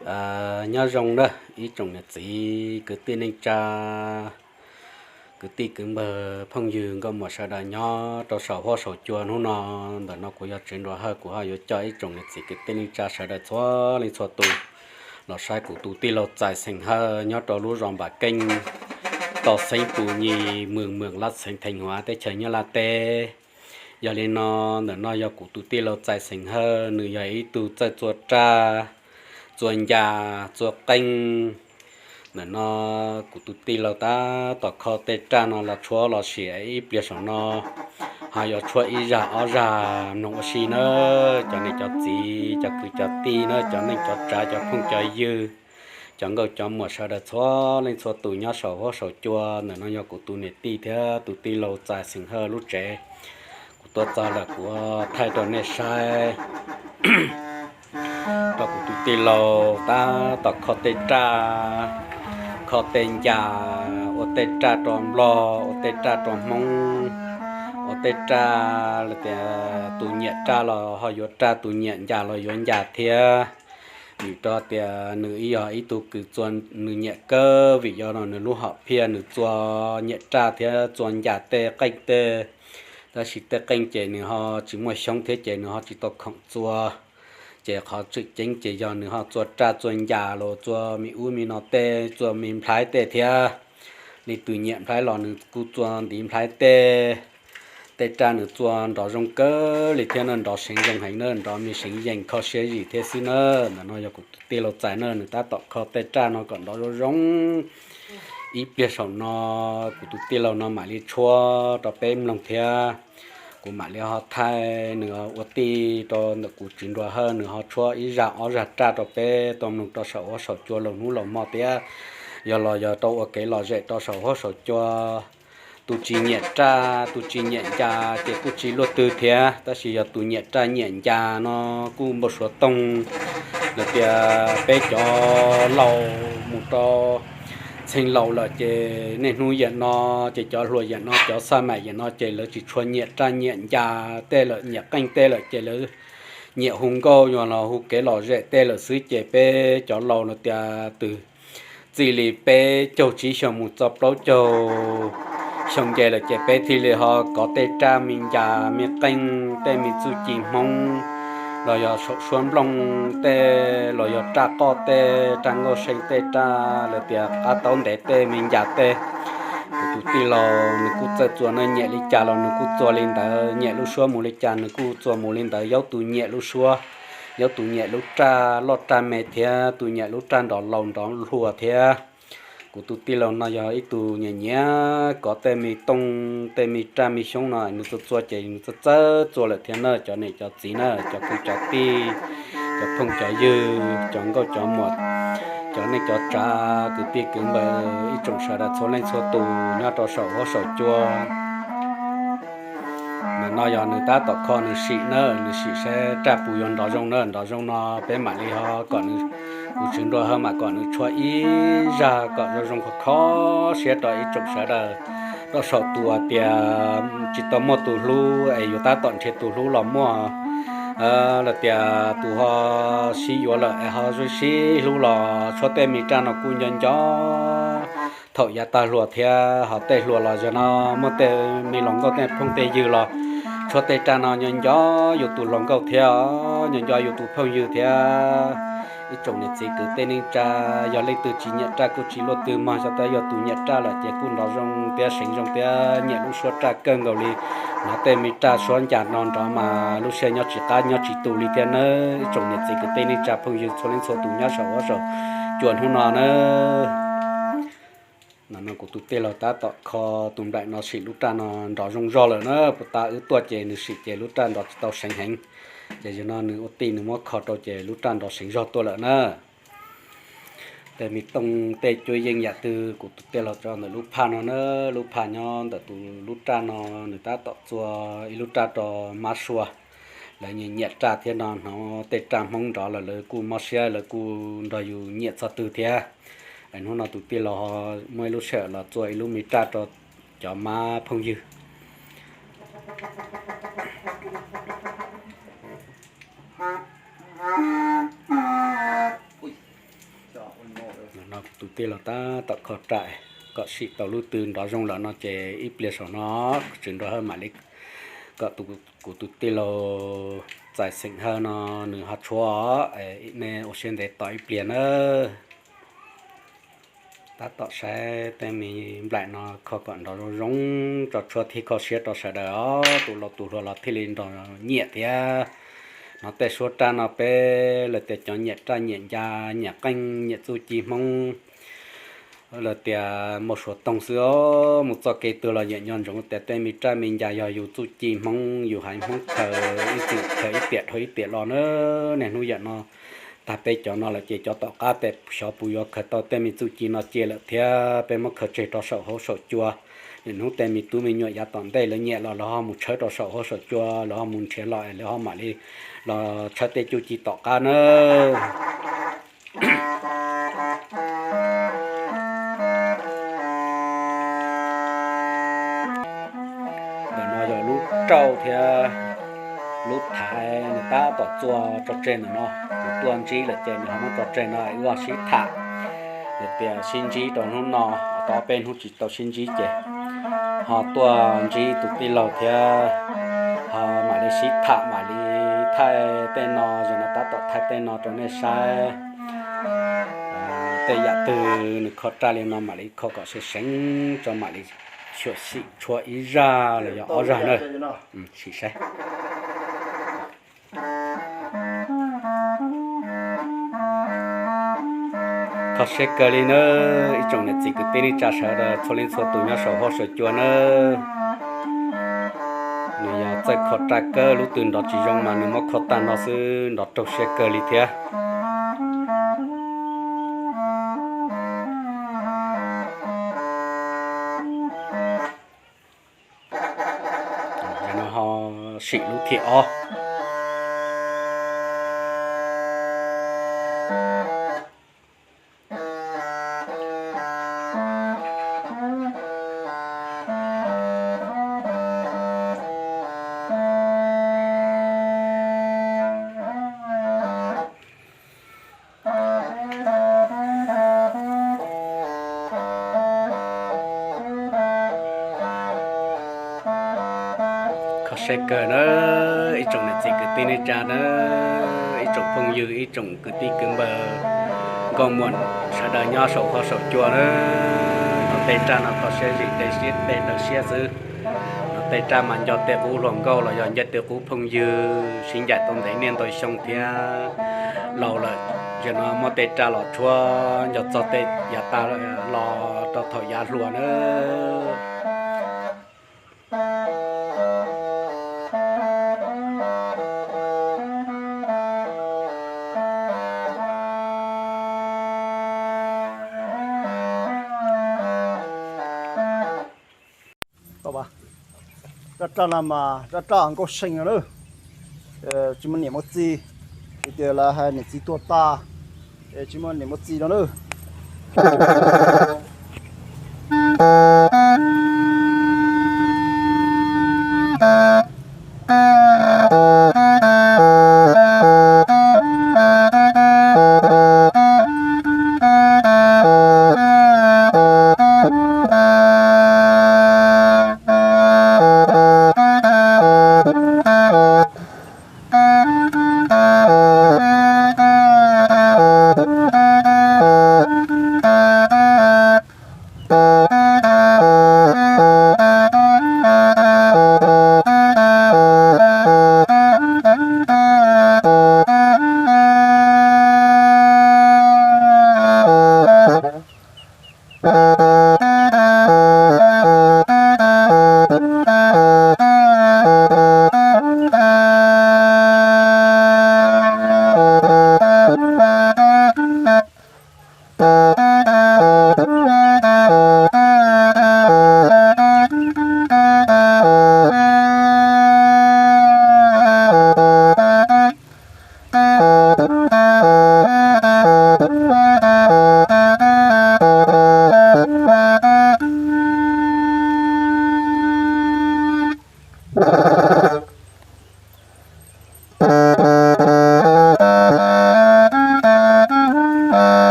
Nyob zoo na ib tsoom niam txiv kwv tij neej tsa, kwv tij kwv npawg phooj ywg nkauj muam sawv daws nyob rau saum huab saum cua hnub no. Ntawm no kuv yog Tsev Nruas Hawj, kuv ho yuav coj ib tsoom niam txiv kwv tij neej tsa sawv daws txhua leej txhua tus los saib kuv tus tij laug Txais xeem Hawj nyob rau lub zos Npam Keej, toj xeeb Pu Nyis, mws Mws Lab, xeev Theej Huav, teb chaws Nyab Laj teb. Yog li no, ntawm no yog kuv tus tij laug Txais xeem Hawj, nws yog ib tug txawj txua raj, txua ncas, txua qeej. Ntawm no kuv tus tij laug tab tom kho tej raj no los tshuab los sim ib pliag saum no, ho yuav tshuab ib zag ob zag mloog ua si na. Cov niam cov txiv, cov kwv cov tij na, cov neej cov tsav, cov phooj cov ywg, cov nkauj cov muam sawv daws txhua leej txhua tus nyob saum huab saum cua. Ntawm no yog kuv tus niam tij thiab tus tij laug Txais xeem Hawj lub tsev. Kuv tuaj txog lawm kuv thaij rau nej saib. Rau kuv tus tij laug tab tom kho tej raj, kho tej ncas, ua tej raj rau Nplog, ua tej raj rau Hmoob, ua tej raj tias tus nyiam raj los ho yuav raj, tus nyiam ncas los yuav ncas thiab. Vim rau tias nws ib yog ib tug kws txua, nws nyiam kawg vim yog no nws lub hom phiaj, nws txua nyiam raj thiab txua ncas tej qeej tej. Tab sis tej qeej ces nws ho tsis muaj xyoob thiab ces nws ho tsis tau khoom txua. Ces qhov tseem ceeb ces yog nws ho txua raj txua ncas los txua me ub me no tej, txua me nplhaib tej thiab. Li tus nyiam nplhaib los nws kuj txua ntiv nplhaib tej. Tej raj nws txua nrov zoo kawg li thiab na, nrov seev zoo heev na, nrov me seev yees kho siab zim thiab xwb na. Ntawm no yog kuv tus tij laug Txais na, nws tab tom kho tej raj no kom nrov zoo zoo. Ib pliag saum no kuv tus tij laug no mam li tshuab rau peb mloog thiab. Kuv mam li ho thaij nws ua tij rau ntawm kuv Tsev Nruas Hawj, nws ho tshuab ib zag ob zag raj rau peb tau mloog rau saum huab saum cua laus hnub laus hmo thiab. Yog los yog tau ua kev lom zem rau saum huab saum cua. Tus tsis nyiam raj, tus tsis nyiam ncas ces kuj tsis luaj twg thiab, tab sis yog tus nyiam raj nyiam ncas no kuj npau suav toog. Lawv tias peb cov laus mus rau txheej laus lawm ces niaj hnub yam no, ces cov hluas yam no, cov xaj mam yam no ces lawv tsis tshua nyiam raj nyiam ncas tej lawm, nyiam qeej tej lawm ces lawv nyiam hu nkauj yog los hu kev lom zem tej lawm xwb, ces peb cov laus no tias twb txij li peb caug tsib xyoos mus txog plaub caug xyoo nce lawm ces peb thiaj li ho kov tej raj me ncas me qeej tej me txuj ci Hmoob, los yog saum suab nplooj tej, los yog raj qoj tej, raj nkauj see tej, raj lawv tias qab taub ntev tej me ncas tej. Kuv tus tij laug nws kuj txawj txua na, nyiam li cas los nws kuj txua li ntawd, nyiam lub suab mus li cas nws kuj txua mus li ntawd, yog tus nyiam lub suab, yog tus nyiam lub raj loj raj me thiab tus nyiam lub raj nrov laus nrov hluas thiab. Kuv tus tij laug no yog ib tug nyiam nyiam kov tej me tooj tej me raj me xyoob no, nws txua txua ces nws txawj txawj txua lawm thiab na, cov niam cov txiv na, cov kwv cov tij, cov phooj cov ywg, cov nkauj cov muam, cov neej cov tsav, kwv tij kwv npawg ib tsoom sawv daws txhua leej txhua tus nyob rau saum huab saum cua. Ntawm no yog nws tab tom kho nws sim na, nws sim saib raj puas yuav nrov zoo na, nrov zoo no peb mam li ho kom nws, kuv Tsev Nruas Hawj mam kom nws tshuab ib zag kom zoo zoo kho kho siab rau ib tsoom sawv daws. Rau saum tus tias tsis tau muaj tus hlub es yuav tab tom nrhiav tus hlub los muaj, los tias tus ho sib yuav lawm es ho sib hlub los tshuab tej me raj no kuj nco nco thaum yav tag hluas thiab. Ho tej hluas los yog no muaj tej me hluas nkauj tej phooj tej ywg los tshuab tej raj no nco nco yus tus hluas nkauj thiab, nco nco yus tus phooj ywg thiab. Ib tsoom niam txiv kwv tij neej tsa, yog leej twg tsis nyiam raj kuj tsis luaj twg mog, xyov tab yog tus nyiam raj lawm ces kuj nrov zoo thiab seev zoo thiab, nyiam lub suab raj kawg nkaus li. Hnov tej me raj suab ncas no nrov mas lub siab nyob tsis qab nyob tsis tus li thiab nawb. Ib tsoom niam txiv kwv tij neej tsa phooj ywg txhua leej txhua tus nyob saum huab saum cua hnub no na. No no kuv tus tij laug tab tom kho tus nplaim no sim lub raj no nrov zoo zog lawm na. Puag ta wb tuaj ces nws sim ces lub raj nrov tsis tau seev heev, ces yog no nws ua tij nws muab kho rau ces lub raj nrov seev zog tuaj lawm na. Tej me tooj tej cuab yeej yam twg kuv tus tij laug tso ntawm lub phaj no na. Lub phaj nyob ntawm tus lub raj no, nws tab tom txua ib lub raj rau mab sua. Lawv nyiam nyiam raj thiab no, hnov tej raj Hmoob nrov lawm lawv kuj mob siab, lawv kuj nrog yus nyiam txog twg thiab. Hnub no tus tij laug ho muaj ib lub sij hawm los txua ib lub me raj rau cov mab phooj ywg. Tus tij laug tab tom kho raj kom sim tau lub tw nrov zoo lawm no ces ib pliag saum no tsis nrog hawb mam li kom kuv tus tij laug txais xeem hawb no nws ho tshuab. Nej ua siab ntev tos ib pliag nawb. Tab tom saib tej me nplaim no kho kom nrov zoo zoo tso tshuab thiab kho siab rau sawv daws os. Tus laus tus hluas los thiaj li nrog nyiam thiab. No tej suab raj no peb lawv tias cov nyiam raj nyiam ncas nyiam qeej nyiam txuj ci Hmoob lawv tias muaj suav toog xwb os. Mus txoj kev twg los yeej nco ntsoov tias tej me raj me ncas yog yus txuj ci Hmoob, yus haiv Hmoob khaws ib txwm khaws ib tiam dhau ib tiam los na. Niaj hnub yam no tag peb cov no lawm ces cov tom qab tej xyov puas yuav khaws tau tej me txuj ci no cia lawm thiab peb muab khaws tseg rau saum huab saum cua. Niaj hnub tej me tub me nyuam yav tom ntej lawv nyiam los lawv ho mus tshawb rau saum huab saum cua, lawv ho mus nrhiav los es lawv ho mam li los tshawb tej txuj ci tom qab nawb. Ntawm no yog lub rauj thiab lub thaiv nws tab tom txuas tso tseg ntawm no. Kuv tuaj ntsib lawm ces nws ho muab tso tseg no wb ho sib tham. Yog tias sib ntsib rau hnub no, tau ob peb hnub tsis tau sib ntsib ces ho tuaj ntsib tus tij laug thiab ho mam li sib tham mam li thaij tej no, zaum no tab tom thaij tej no rau nej saib. Tej yam twg nws kho raj li no mam li kho kom seev seev tso mam li xyuam xim tshuab ib zaj los yog ob zaj na. Sim saib. Kho siab kawg li nawb ib tsoom niam txiv kwv tij neej tsa sawv daws txhua leej txhua tus nyob saum huab saum cua nawb. Nws yog txawj kho raj kawg, lub tw nrov tsis zoo mas nws muab kho tag no xwb nrov raug siab kawg li thiab. Ho sim lub thib ob. Kho siab kawg na ib tsoom niam txiv kwv tij neej tsa na, ib tsoom phooj ywg ib tsoom kwv tij kwv npawg nkauj muam sawv daws nyob saum huab saum cua na. No tej raj no kho siab zim tej siab tej daw siab xwb. No tej raj mas nco tej qub hluas nkauj los yog nco tej qub phooj ywg sib ncaim tau ntev niaj ntau xyoo thiab laus lawm, zaum no muab tej raj los tshuab nco txog tej yav tag los rau thaum yav hluas na. Raj raj no mas raj raj nkauj see no na, tsis muaj niam muaj txiv, vim tias lawv hais niam txiv tuag tas, tsis muaj niam muaj txiv no na.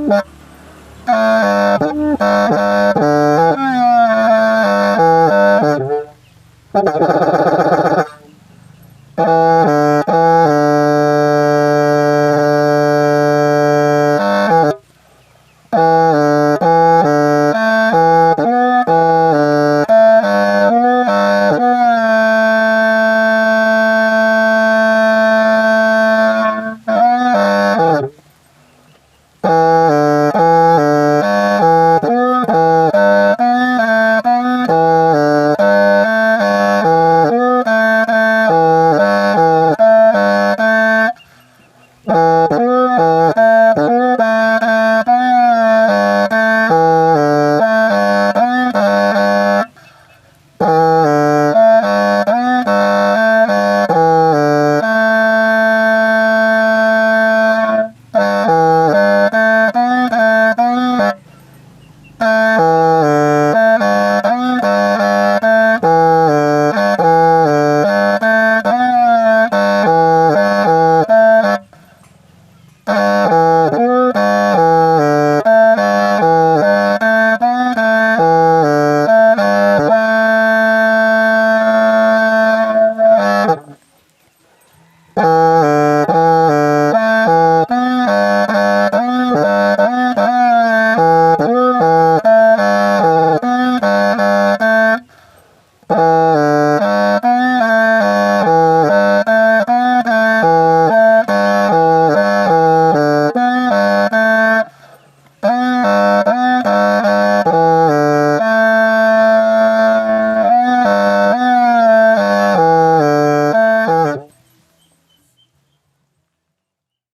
mas